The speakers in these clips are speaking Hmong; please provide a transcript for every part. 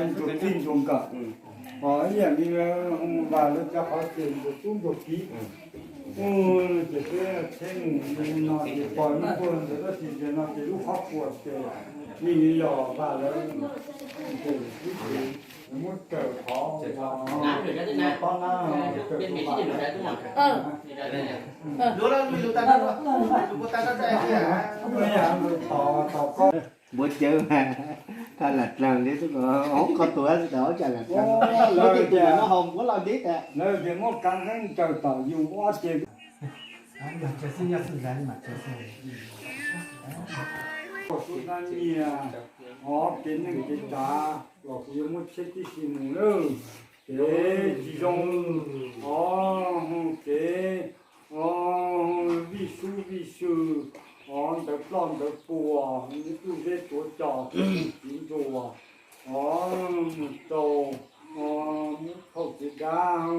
Ntsuag txij ntsuag nkawm, ib yam li lawv vas lawv cov qhov ces ntsuag tub ntsuag kiv, ces peb tsheb mus no ces pom lub nkuaj ntawd tab sis tias no ces lub qhov puas ces yeej yog vas lawv ces ib txwv muab raws qhov tob na, raws qhov vas. Npuav cawv mas tha lam raws li xwb, hauv qhov tuav xwb, hauv cas lam raws. Lawv tias no hauv npuav los dib tas. Lawv tias muab kav nqeeb raws tom yus ob ces. Os, kev neej kev tsav los kuv yuav muab tsheb tib si mus lawm. Kev tsis zoo, os, kev, os, vij sub vij sw, os, ntawv ploj ntawv puas, ntsuj zeb tuav cos, txiv ntsuas, os, mus rau, os, muab phauj txiv dab,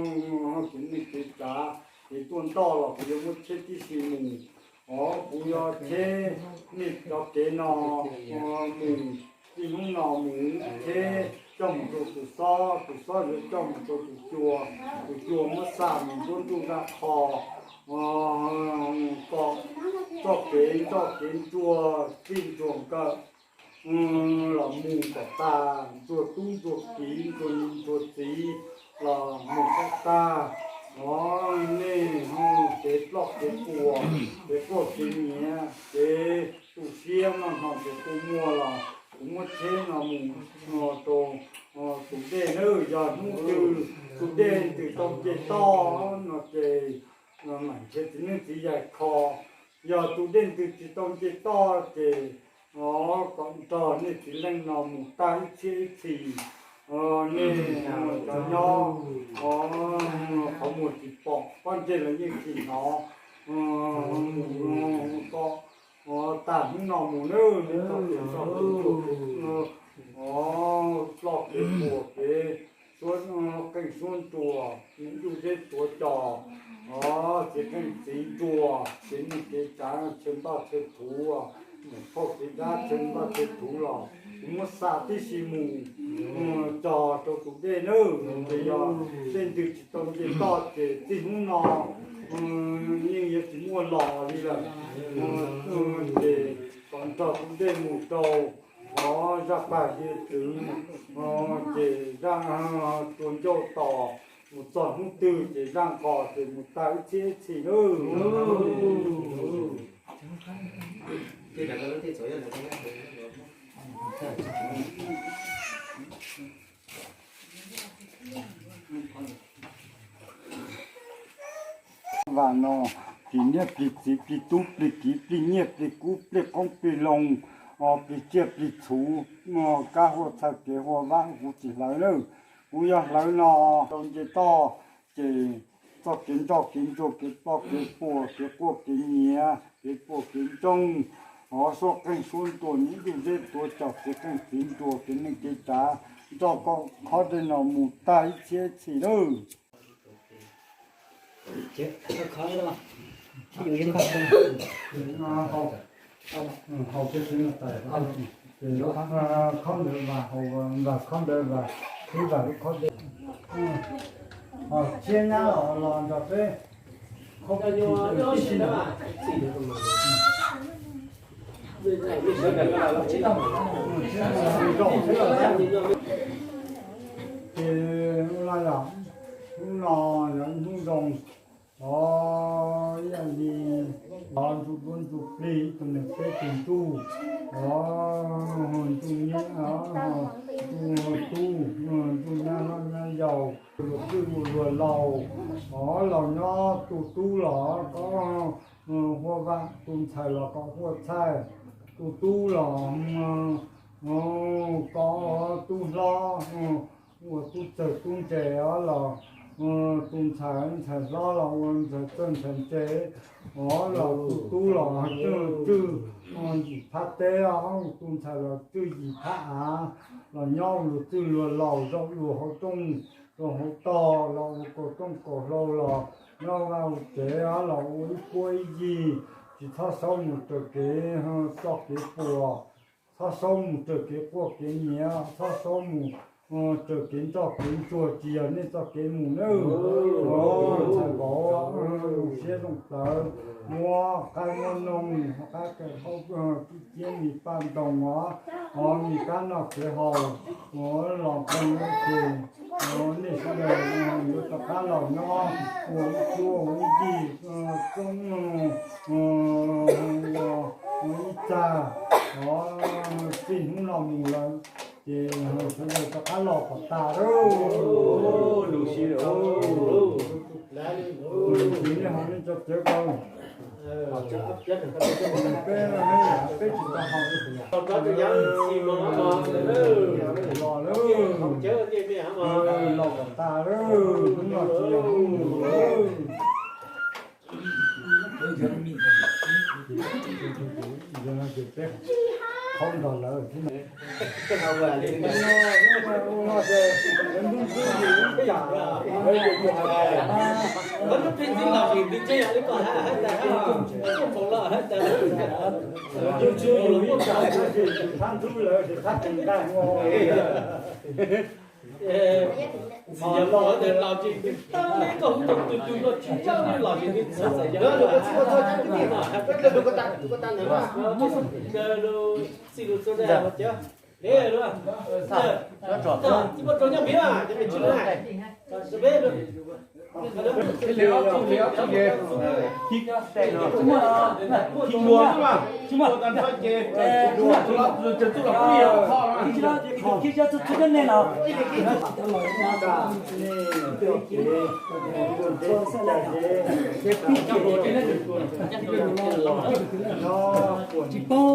kev neej kev tsav, kev tuaj ntoj los kuv yuav muab tsheb tib si mus. Os, kuv yuav tsheb nej cov kev no mus, txij hnub no mus tsheb coj mus rau tus xob, tus xob yuav coj mus rau tus cua, tus cua muab xa mus nruab ntuj zaj qho, kom txoj kev nroj kev ntsuag txij ntsuag nkawm los mus kom tag, ntsuag tub ntsuag kiv ntsuag niam ntsuag txiv los mus kom tag. Os, nej kev ploj kev puas, kev quaj kev nyiav, kev tu siab noj hno kev tu muag los kuv muab tsheb no mus rau tus dej nawb. Yog hnub twg tus dej ntws tau nce toj no ces mam nrhiav txiv neej txiv yaig kho. Yog tus dej ntws tsis tau nce toj ces kom nrog nej txiv neej no mus tag ib txhiab ib txhis. Nej cov nyob qhov muag tsis pom, pob ntseg los yeej tsis hnov, mus kom tag hnub no mus nawb. Ploj kev puas kev suab qeej suab nruas, ntsuj zeb tuav cos, txiv qeej txiv nruas, kev neej kev tsav tshaw ntaj tshaw thuv, phauj txiv dab tshaw ntaj tshaw thuv los kuv muab xa tib si mus tso rau tus dej nawb. Ces yog dej ntws tsis tau nce toj ces txij hnub no yeej yuav tsis muaj los li lawm. Ces kom nrog tus dej mus rau zaj pag hiav txwv, ces zaj tua ncauj tos, mus txog hnub twg ces zaj nqos ces mus tag ib txhiab ib txhis nawb. Vam no, plig niam plig txiv plig tub plig kiv plig nyiaj plig kub plig qoob plig loo, plig tsiaj plig txhu, kab huaj txhawj kev huaj vab kuv tsis hlawv lawm. Kuv yog hlawv no rau nce toj, ces txoj kev nroj kev ntsuag kev ploj kev puas kev quaj kev nyiav kev puas kev ntsoog, suab qeej suab nruas, ntsuj zeb tuav cos, txiv qeej txiv nruas, kev neej kev tsav nrog koj khob dej no mus tag ib txhiab ib txhis nawb. Haus, ces khob ntawd vas, vas khob ntawd vas, khwb vas lub khob dej. Ho tshiab nyab los los nrog peb khob tib si na. Ces ua li yog hnub no yog ib hnub zoo, os, ib yam li os ntsuj duab ntsuj plig ib tug neeg peb tug ntsuj, os, ntsuj nyab, ntsuj tub, ntsuj nyab hlob nyab yau, luag txwj luag laus, os, los nyob tus tub los kom huaj vam, tus ntxhais los kom huaj txhaij, tus tub los kom tub hlob, ua tub tsawg tub ntse, os, los tus ntxhais ntxhais hlob los ua ntxhais tsawg ntxhais ntse, os, los tus tub los tswj yim phab teb, os, tus ntxhais los tswj yim phab av, los nyob ua luag txwj luag laus, zaum luag hauv rooj, luag hauv tog, los ua kaum rooj kaum hlau, los nyob vaj ua tsev, os, los ua ib puab ib yig, tsis txhob saub mus raws kev txoj kev puas, txhob saub mus raws kev quaj kev nyiav, txhob saub mus raws kev nroj kev ntsuag, tsis yog nej txoj kev mus nawb. Ntxhais vauv, zoo siab zoo plawv, muab qaib muab noog, muab qab kaw qaub, kib ciab mis paj ntoos os, mis kab noj kev haus los nqee ces nej sawv daws yuav rov qab los nyob ua ib tsuab ua ib yig, roob ua ib txag, txij hnub no mus lawm ces sawv daws rov qab los kom tas lawm. Tsis nej ho nej tso cawv ko. Peb, peb tsis tau haus. Los lawm, los kom tas lawm, hnub no tsis yog hnub mus lawm. Qhaub nrog lawv thiab. Txim yog los tias los tsis twg tau li koj hu tau twg twg los tsis tau li los tsis twg txhob xav yog. Txij lus txog dai los cawv. Tib muaj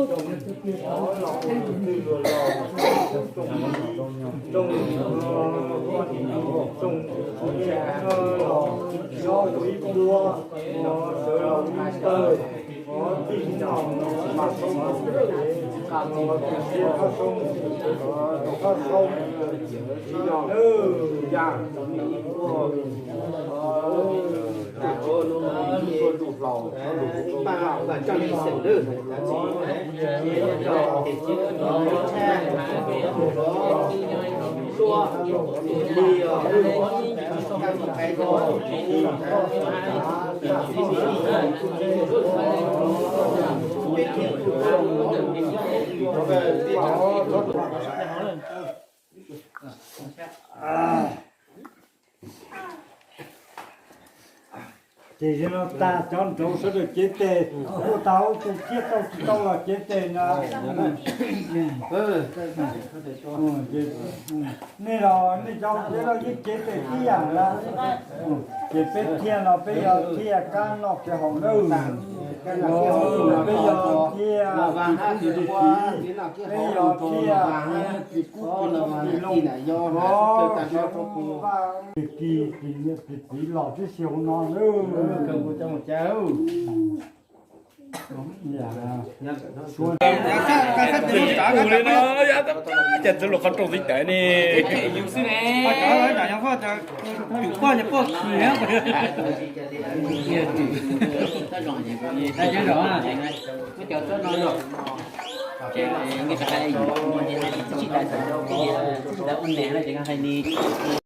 rau nyob miv mas cov me tsis lus na. Ces yog no tag cov nraud sawv daws cev tes, ua tau tus thiab tau tsis tau los cev tes no. Nej los nej cov cev los yeej cev tes tib yam lawm. Ces peb thiaj no peb yog thiaj kab noj kev haus nawb. Peb yog thiaj tis, peb yog thiaj tis kub tis loo, tis kis tis niam tis txiv los tib si hauv no nawb. Ua li no cas txwv los qhov rooj tib cais ne.